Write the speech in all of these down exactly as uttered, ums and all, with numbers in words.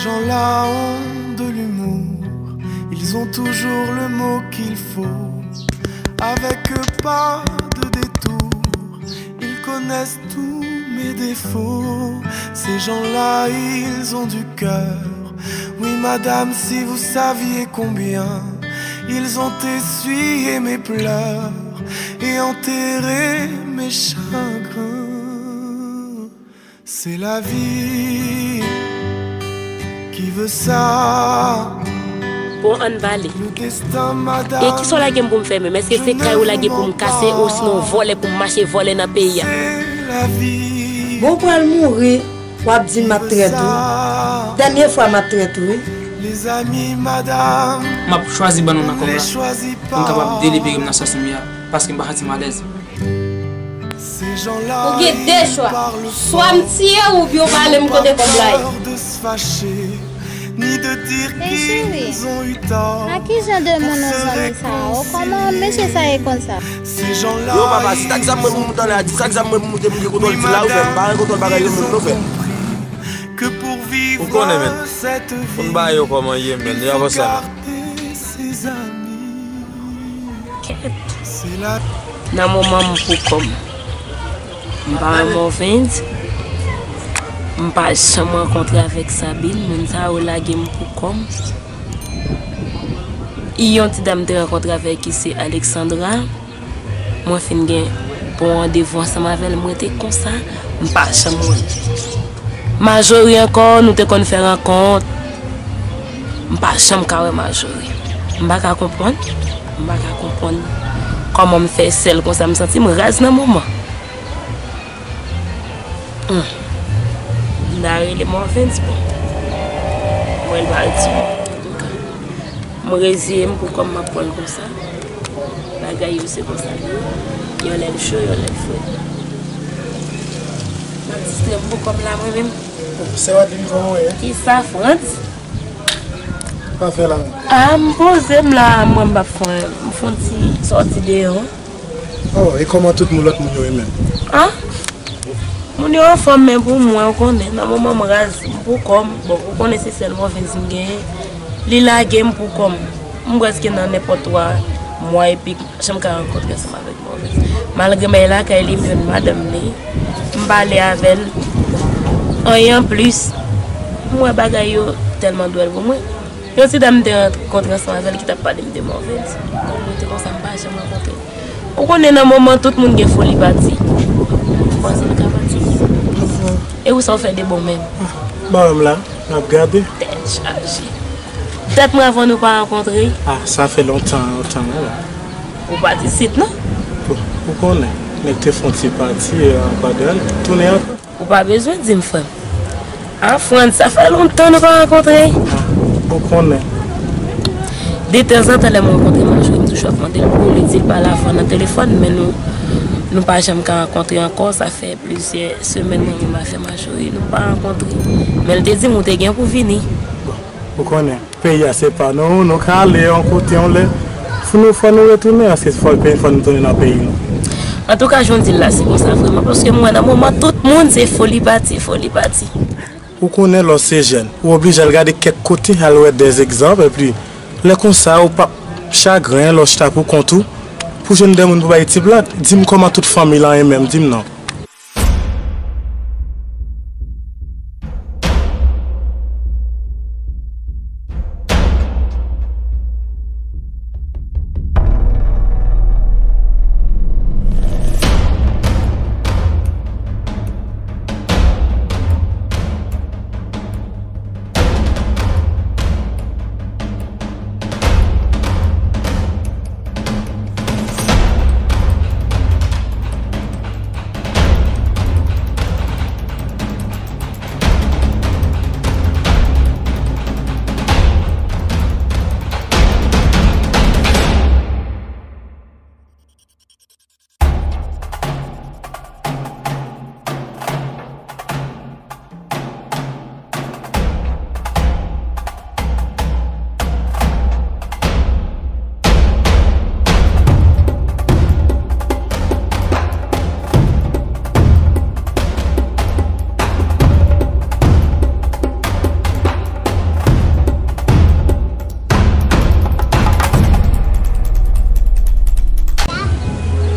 Gens-là ont de l'humour, ils ont toujours le mot qu'il faut. Avec eux, pas de détour, ils connaissent tous mes défauts. Ces gens-là, ils ont du cœur. Oui, madame, si vous saviez combien ils ont essuyé mes pleurs et enterré mes chagrins. C'est la vie qui veut ça. Bon, ann pale. Le destin, madame. E kisa w lage m pou m fè menm? Èske se kay ou lage pou m kase, osinon vòlè pou m mache vòlè nan peyi a? C'est la vie. Bon, ou pral mouri, w ap di m ap trèt ou. Dènye fwa m ap trèt ou, wi. Les amis, madame. M ap chwazi ban nou nan kòb la. Pou m kapab delibere m nan sitiyasyon m ye a, paske m pa santi m alèz. Ou gen de chwa. Swa m tiye w oubyen w ba ale m kote kòb la ye. Men cheri, a ki jan de moun ou zanmi sa a? O, kòman mesye sa ye konsa? Yo, papa, si t ak zam mwen pou moute anlè a, di sa ak zam mwen pou moute, m gen kontwòl di la, ou fè, m pa gen kontwòl bagay yo menm, nou fè. Ou konnen, men. Pou n ba yo kòman ye, men, yo avanse a. Nan moman m pou kò m. M pa wè Morvens. M pa janm rankontre avèk Sabine. Moun sa yo lage m pou kò m. Yon ti dam m te rankontre avèk li se Alexandra. Mwen fin gen bon randevou ansanm avè l, m rete konsa, m pa janm wè l. Majori ankò, nou te konn fè rankont. M pa janm ka wè Majori. M pa ka konprann. M pa ka konprann kòman m fè sèl konsa. M santi m raz nan moman. Hmm. M ta rele Morvens, bon. Mwen, l pa di m. M reziye m pou kòm m ap pran l konsa. Bagay yo se konsa li ye. Yon lè l cho, yon lè l frèt. M ap distrè m pou kò m la mwen menm. Sè Wadlin, kòman w ye? Kisa, Frantz? Sa w ap fè la menm? A, m poze m la, mwen m p ap fè, m fè yon ti sòti deyò. Oh, e kòman tout moun, lòt moun yo ye menm? A? Moun yo anfòm, men pou mwen, ou konnen, nan moman m raz, m pou kò m. Bon, ou konnen se sèl Morvens m genyen. Li lage m pou kò m. M prèske nan nenpòt twa mwa epi janm ka rankontre ansanm avèk Morvens. Malgre m al lakay li, m jwenn madanm li, m pale avè l. Anyen anplis, m wè bagay yo tèlman dwòl pou mwen. Yon ti dam m te rankontre ansanm avè l ki t ap pale m de Morvens. Mwen te konsa, m pa janm rankontre. Ou konnen nan moman tout moun gen foli pati. Ou panse m ka pati? E ou sa w fè de bon menm? Ba wè m la, n ap gade. Tèt chaje. Tèt mwen avan nou pa rankontre. A, sa fè lontan, lontan, wi. Ou pa t isit, non? Bon, ou konnen, nèg te fè yon ti pati, e, anba de l, tounen ankò. Ou pa bezwen di m, frè m. A, Frantz, sa fè lontan nou pa rankontre. A, ou konnen. Detanzantan, lè m rankontre Majori, m toujou ap mande l pou li di l pale avè w nan telefòn, men nou, nou pa janm ka rankontre ankò. Sa fè plizyè semèn mwen menm avè Majori, nou pa rankontre. Men l te di m ou te gen pou vini. Bon, ou konnen. Peyi a se pa nou, nou ka ale yon kote yon lè. Fò nou, fò nou retounen, paske fò, fò nou tounen nan peyi nou. Antouka, jan w di l la, se konsa vrèman, paske m wè nan moman tout moun se foli pati, foli pati. Ou konnen lè w se jèn, ou oblije al gade kèk kote, al wè dè egzanp, epi lè konsa, ou p ap chagren lè w chita pou kont ou, pou jwenn dè moun pou bay ti plat. Di m kòman tout fanmi lan ye menm, di m non.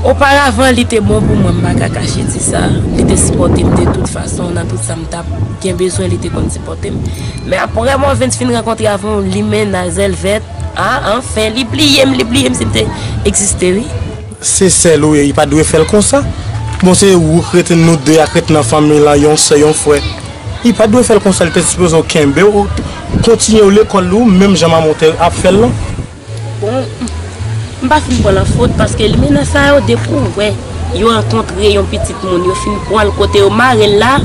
Oparavan, li te bon pou mwen, m pa ka kache di sa. Li te sipòte m de tout fason, nan tout sa m t ap gen bezwen, li te konn sipòte m. Men apre Morvens fin rankontre avè yon limena zèlvèt, a, anfen, li bliye m, li bliye m si m te egziste, wi. Se sèl ou ye, li pa dwe fè l konsa. Bon, se ou k rete, nou de a k rete nan fanmi lan, yon sè, yon frè. Li pa dwe fè l konsa, li te sipoze w kenbe w, kontinye w lekòl ou, menm jan manman w te ap fè l lan. Bon, m pa fin pran l an fot, paske limena sa yo, depi w wè yo rankontre yon pitit moun, yo fin pran l kote yo mare l la,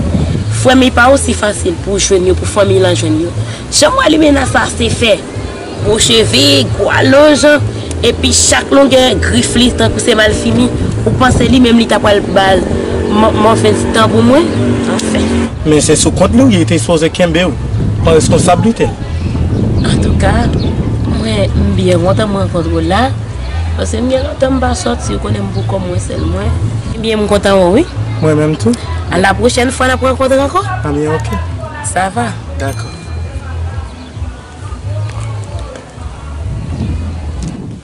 frè m, li pa osi fasil pou w jwenn yo, pou fanmi lan jwenn yo. Jan m wè limena sa, se fè gwo cheve, gwo alonj, epi chak longè grif li tankou se malfini. Ou panse li menm li ta pral ba l mò-, mòvèz tan pou mwen? Anfen. Men se sou kont li w ye, li te sipoze kenbe w, pran reskonsablite l. Antouka, mwen, m byen kontan m rankontre w la, paske m gen lontan m pa sòti, ou konnen m pou kò mwen sèl mwen. Ebyen, m kontan wè w, wi. Mwen menm tou. A la pwochèn fwa n ap rankontre ankò. Ebyen, oke. Sa va. Dakò.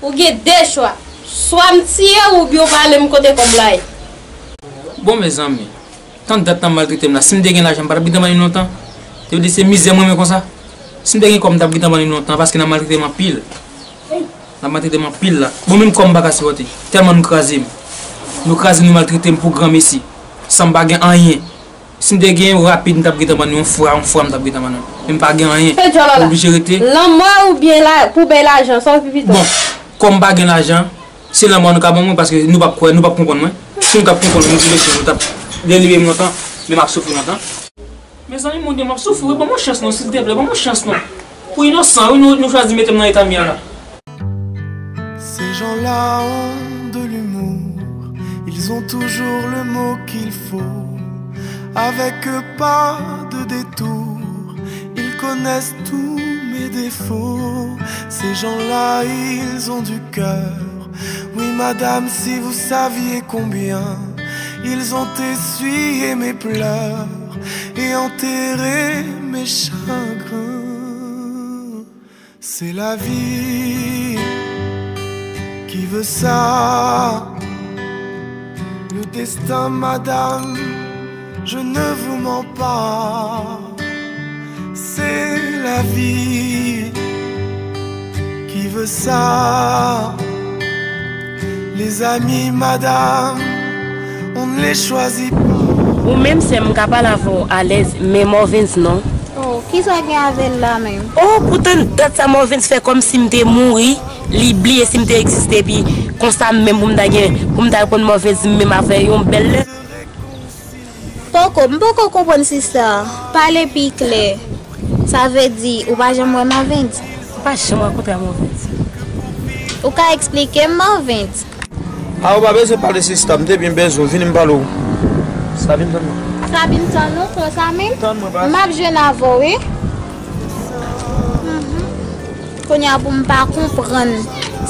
Ou gen de chwa. Swa m tiye w oubyen w pale m kote kòb la ye. Bon, mezanmi, tan dat n ap maltrete m la, si m te gen lajan, m pa t ap gentan ban li lontan. Te vle di se mizè m renmen konsa. Si m te gen kòb, m t ap gentan ban li lontan, paske n ap maltrete m anpil. N ap maltrete m anpil la. Bon, menm kòb m pa ka sipòte. Tèlman nou kraze m. Nou kraze m, nou maltrete m pou granmesi. San m pa gen anyen. Si m te gen yon rapid, m t ap gentan ban nou yon fwa, yon fwa m t ap gentan ban nou. Men m pa gen anyen. M oblije rete. Lanmò oubyen la, pou bay lajan, sa w pi pito? Bon, kòm m pa gen lajan, se lanmò nou ka ban mwen, paske nou p ap kwè, nou p ap konprann mwen. Si nou t ap konprann mwen, nou t ap delivre m lontan, men m ap soufri lontan. Mezanmi, Bondye, m ap soufri, wi, ban mwen chans non, silteplè, ban mwen chans non. Pou inosan, wi, nou, nou chwazi mete m nan eta m ye a la. Ces gens-là ont de l'humour, ils ont toujours le mot qu'il faut. Avec eux, pas de détour, ils connaissent tous mes défauts. Ces gens-là, ils ont du cœur. Oui, madame, si vous saviez combien ils ont essuyé mes pleurs et enterré mes chagrins. C'est la vie qui veut ça. Le destin, madame, je ne vous mens pas. C'est la vie qui veut ça. Les amis, madame, on ne les choisit pas. Ou menm, sè m, m ka pale avè w alèz, men Morvens non. Oh, kisa w gen avè l la menm? Oh, pou tann dat sa Morvens fè kòmsi m te mouri, li bliye si m te egziste, epi konsa m menm pou m ta gen, pou m ta reponn Morvens m menm avè yon bèl lè. Poko, m poko konprann sista. Pale pi klè. Sa vle di, ou pa janm wè Morvens? M pa janm rankontre a Morvens. Ou ka eksplike m Morvens? A, ou pa bezwen pale sista, m te byen bezwen w, vini m pale w. Sabine, tann mwen. Sabine, tann ou konsa menm? Tann mwen, baz. M ap jwenn avè w, wi. Mhm. Kounye a pou m pa konprann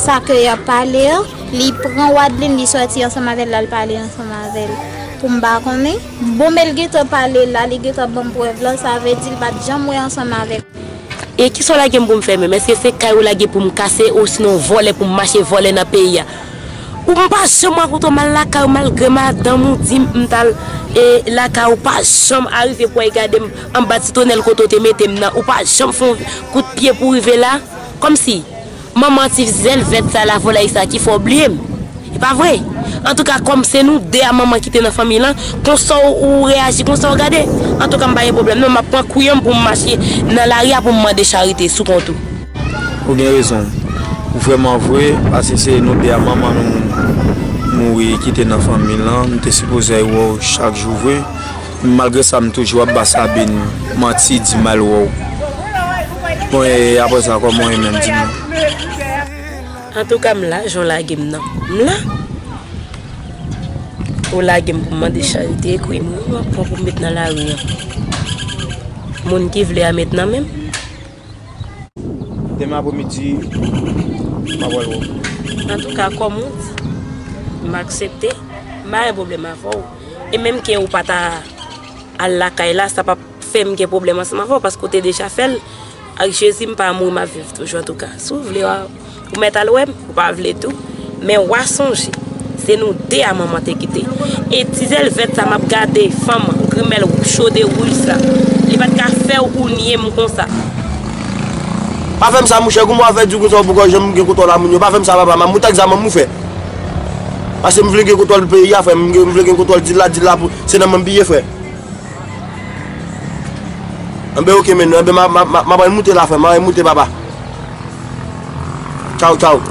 sa ke y ap pale an, li pran Wadlin, li sòti ansanm avè l, l al pale ansanm avè l. Pou m pa konnen. Bon, men l gentan pale la, li gentan ban m prèv lan, sa vle di l pa t janm wè ansanm avè l. E kisa w lage m pou m fè menm? Èske se kay ou lage pou m kase, osinon vòlè pou m mache vòlè nan peyi a? Ou m pa janm rakonte w m al lakay ou malgre madanm ou di m m t al, e, lakay ou, pa janm arive pou w al gade m anba ti tonèl kote w te mete m nan, ou pa janm fè yon kout pye pou w rive la. Kòmsi manman ti zèl vèt sa la, vòlèy sa ki fè w bliye m. E pa vre? Antouka, kòm se nou de a manman ki te nan fanmi lan, konsa w, ou reyaji, konsa w gade. Antouka, m pa gen pwoblèm non, m ap pran kouyon m pou m mache nan lari a pou m mande charite sou kont ou. Ou gen rezon. Ou vrèman vre, paske se nou de a manman nou mouri ki te nan fanmi lan, nou te sipoze al wè w chak jou vre. Malgre sa, m toujou ap ba Sabine manti, di m al wè w. Bon, e apre sa, kòman w ye menm, di m non? Antouka, m la, jan w lage m nan. M la. Ou lage m pou m mande charite, ekri m wi, w ap pran pou m met nan lari an. Moun ki vle a met nan men m. Demen apremidi, m ap al wè w. Antouka, kòm ou di, m aksepte, m pa gen pwoblèm avè w. E menm ke ou pa ta al lakay la, sa p ap fè m gen pwoblèm ansanm avè w, paske w te deja fè l. Ak Jezi, m pa mouri, m ap viv toujou, antouka. Si w vle, w a, ou mèt al wè m, ou pa vle tou. Men w a sonje, Se nou de a manman te kite. E ti zèl vèt sa m ap gade fanm grimèl chode wouj sa. Li pa t ka fè w ou nye m konsa. Pa fè m sa, monchè, kouman w ap fè di konsa w poko janm gen kontwòl a moun yo? Pa fè m sa, papa, m ap moute ak zam an, m ou fè. Paske m vle gen kontwòl peyi a, frè m, m vle gen kontwòl dil la, dil la pou, se nan men m li ye, frè. Anben, oke, men, anben, m a, m a, m a, m a pral moute la, frè m, m a pral moute, papa. Tchaw, tchaw.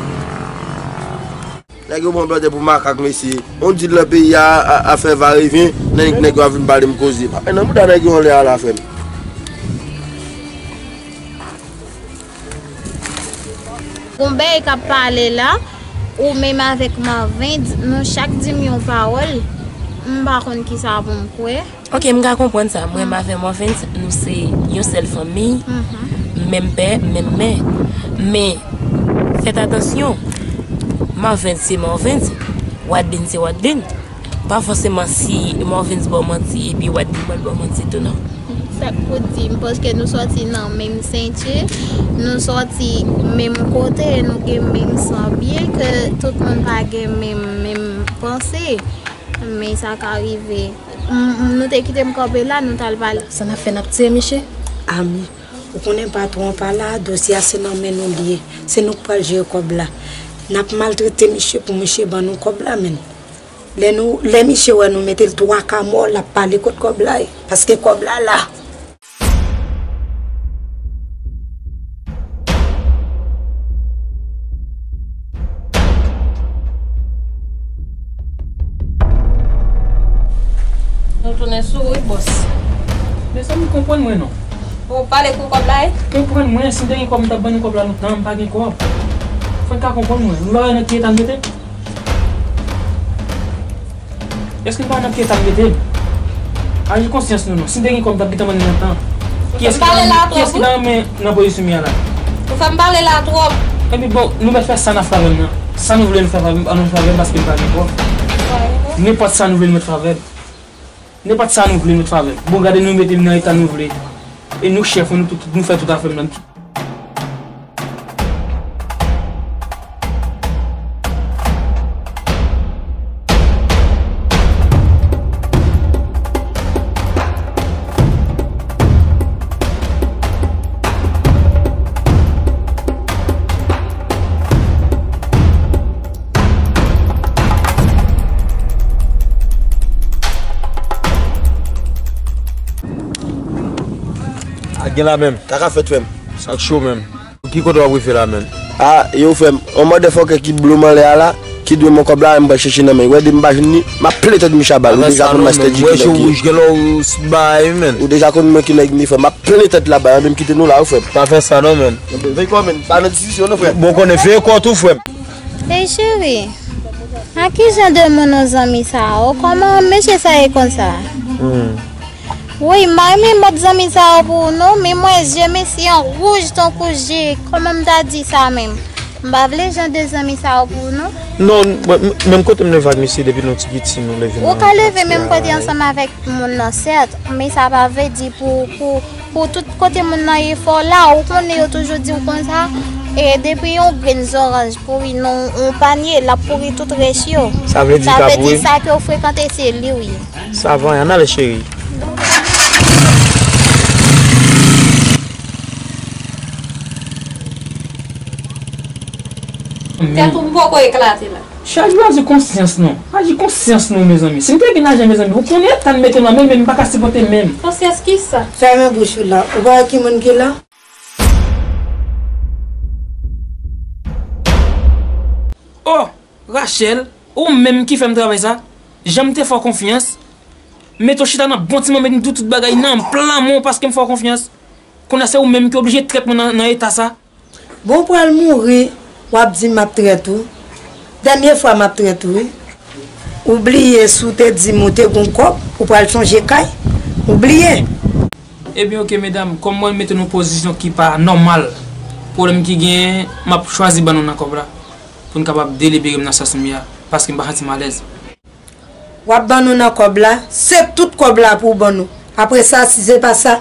Nèg yo pran plantè pou makak, mesye. On dil nan peyi a, a, a fè varevyen, nèg, nèg yo ap vin pale m koze. Pa pè nan bouda nèg yo anlè a la, frè m. Gon bèy k ap pale la, ou menm avèk Marvens, nou chak di m yon pawòl, m pa konn kisa pou m kwè. Ok, m ka konprann sa. Mwen, m avè Marvens, nou se yon sèl fanmi, menm pè, menm mè. Men, fèt atansyon, Marvens se Marvens, Wadlin se Wadlin. Pa fòseman si Marvens ba w manti, epi Wadlin pral ba w manti tou, non. Sa k pou di m, paske nou sòti nan menm senti, nou sòti menm kote, nou gen menm san, byen ke tout moun pa gen menm, menm panse, men sa ka rive. M, m, nou te kite m kanpe la, nou t al pale. Sa n ap fè, n ap tiye misye? Ami, ou konnen patwon an pa la, dosye a se nan men nou li ye. Se nou k pral jere kòb la. N ap maltrete misye pou misye ban nou kòb la, menn. Lè nou, lè misye wè nou mete l twa ka mò, l ap pale kot kòb la ye. Paske kòb la la. Nou tounen sou wi, bòs. Mezanmi, konprann mwen non. Ou pale pou kòb la, e? Konprann mwen, si m te gen kòb, m t ap ban nou kòb la lontan, m pa gen kòb. Fò n ka konprann mwen. Nou pa wè nan ki eta n mete m? Èske n pa nan ki eta n mete m? Aji konsyans nou non. Si n te gen kòb, n t ap gentan ban nou lontan. Kiyès ki ta renmen, kiyès ki ta renmen nan pozisyon m ye a la? Ou fè m pale la twòp. Epi bon, nou mèt fè sa n ap fè avè m nan. Sa nou vle nou fè avè m, ann nou fè avè m paske m pa gen kòb. Nenpòt sa nou vle nou mèt fè avè m. Nenpòt sa nou vle nou mèt fè avè m. Bon, gade nou mete m nan eta nou vle. E nou chèf, nou tout, nou fè tout afè m nan. A gen la menm. Sa ka fèt, frè m. Sa k cho menm. Ki kote w ap rive la, menn? A, yo, frè m, yon motherfucker ki blo m anlè a la, ki dwe m yon kòb la, m pral chèche nan men. Wè, depi m pa jwenn li, m ap plen tèt misye a bal. Ou deja konn master G ki nèg li ye. Ou deja konn mwen ki nèg m ye, frè m. M ap plen tèt la bal, menm kite nou la, wi, frè m. Pa fè sa non, menn. Veye kò w, menn. Pa nan diskisyon non, frè m. Bon, konnen veye kò w tou, frè m. Ey, cheri, a ki jan de moun ou zanmi sa a? Kòman mesye sa ye konsa? Woy, m pa renmen mòd zanmi sa yo pou ou non, men m wè je mesye an wouj tankou je, kòman m ta di sa menm? M pa vle jan de zanmi sa yo pou ou non. Non, mwen, m-, menm kote m leve ak misye depi nou ti piti, nou leve nan katye a. Ou ka leve menm kote ansanm avèk moun nan, sèt, men sa pa vle di pou, pou, pou tout kote moun nan ye fò la, ou konnen yo toujou di w konsa, e depi yon grenn zoranj pouri nan yon panye, l ap pouri tout rès yo. Sa vle di sa ke w frekante, se li w ye. Sa va, ann ale, cheri. Tèt ou m poko eklate la. Chak jou aji konsyans nou. Aji konsyans nou, mezanmi. Si m te gen lajan, mezanmi, ou konnen eta n mete m la, men, men m pa ka sipòte menm. Konsyans kisa? Fèmen bouch ou la. Ou pa wè ki moun ki la? Oh, Rachel, ou menm ki fè m travay sa. Jan m te fè w konfyans. Mete w chita nan bon ti manmèt, m di w tout bagay nan plan men w paske m fè w konfyans. Kounye a se ou menm ki oblije trèt mwen nan, nan eta sa. Bon, ou pral mouri, w ap di m ap trèt ou. Dènye fwa m ap trèt ou, wi. Ou bliye si w te di m ou te gon kòb, ou pral sonje kay. Ou bliye. Ebyen, oke, medam, kòm mwen mete nou pozisyon ki pa nòmal, pwoblèm ki genyen, m ap chwazi ban nou nan kòb la, pou n kapab delibere m nan sans m ye a, paske m pa santi m alèz. W ap ban nou nan kòb la, se tout kòb la pou w ban nou. Apre sa, si se pa sa,